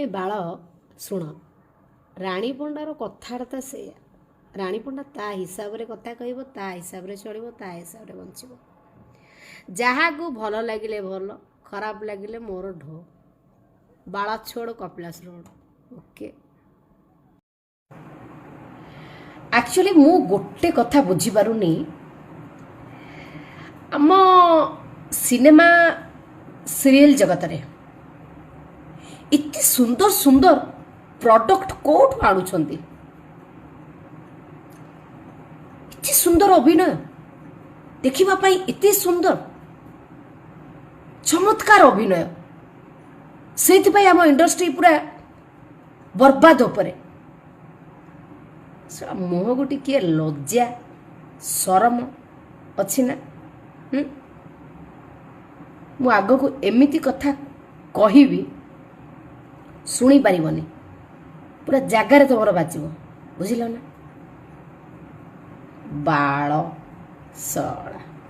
ଏ ବାଳ ଶୁଣ, ରାଣୀ ପଣ୍ଡାର କଥାବାର୍ତ୍ତା ସେଇଆ। ରାଣୀ ପଣ୍ଡା ତା ହିସାବରେ କଥା କହିବ, ତା ହିସାବରେ ଚଳିବ, ତା ହିସାବରେ ବଞ୍ଚିବ। ଯାହାକୁ ଭଲ ଲାଗିଲେ ଭଲ, ଖରାପ ଲାଗିଲେ ମୋର ଢୋ। ବାଳ ଛୋଡ଼ କପିଳାସ ରୋଡ଼। ଓକେ, ଆକ୍ଚୁଆଲି ମୁଁ ଗୋଟେ କଥା ବୁଝିପାରୁନି, ଆମ ସିନେମା ସିରିଏଲ ଜଗତରେ ଏତେ ସୁନ୍ଦର ସୁନ୍ଦର ପ୍ରଡକ୍ଟ କୋଉଠୁ ଆଣୁଛନ୍ତି? ଏତେ ସୁନ୍ଦର ଅଭିନୟ ଦେଖିବା ପାଇଁ, ଏତେ ସୁନ୍ଦର ଚମତ୍କାର ଅଭିନୟ, ସେଇଥିପାଇଁ ଆମ ଇଣ୍ଡଷ୍ଟ୍ରି ପୁରା ବର୍ବାଦ ଉପରେ। ମୁହଁକୁ ଟିକିଏ ଲଜ୍ଜା ସରମ ଅଛି ନା? ମୁଁ ଆଗକୁ ଏମିତି କଥା କହିବି, ଶୁଣିପାରିବନି, ପୁରା ଜାଗାରେ ତମର ବାଜିବ, ବୁଝିଲ ନା? ବାଳ ଶଳା।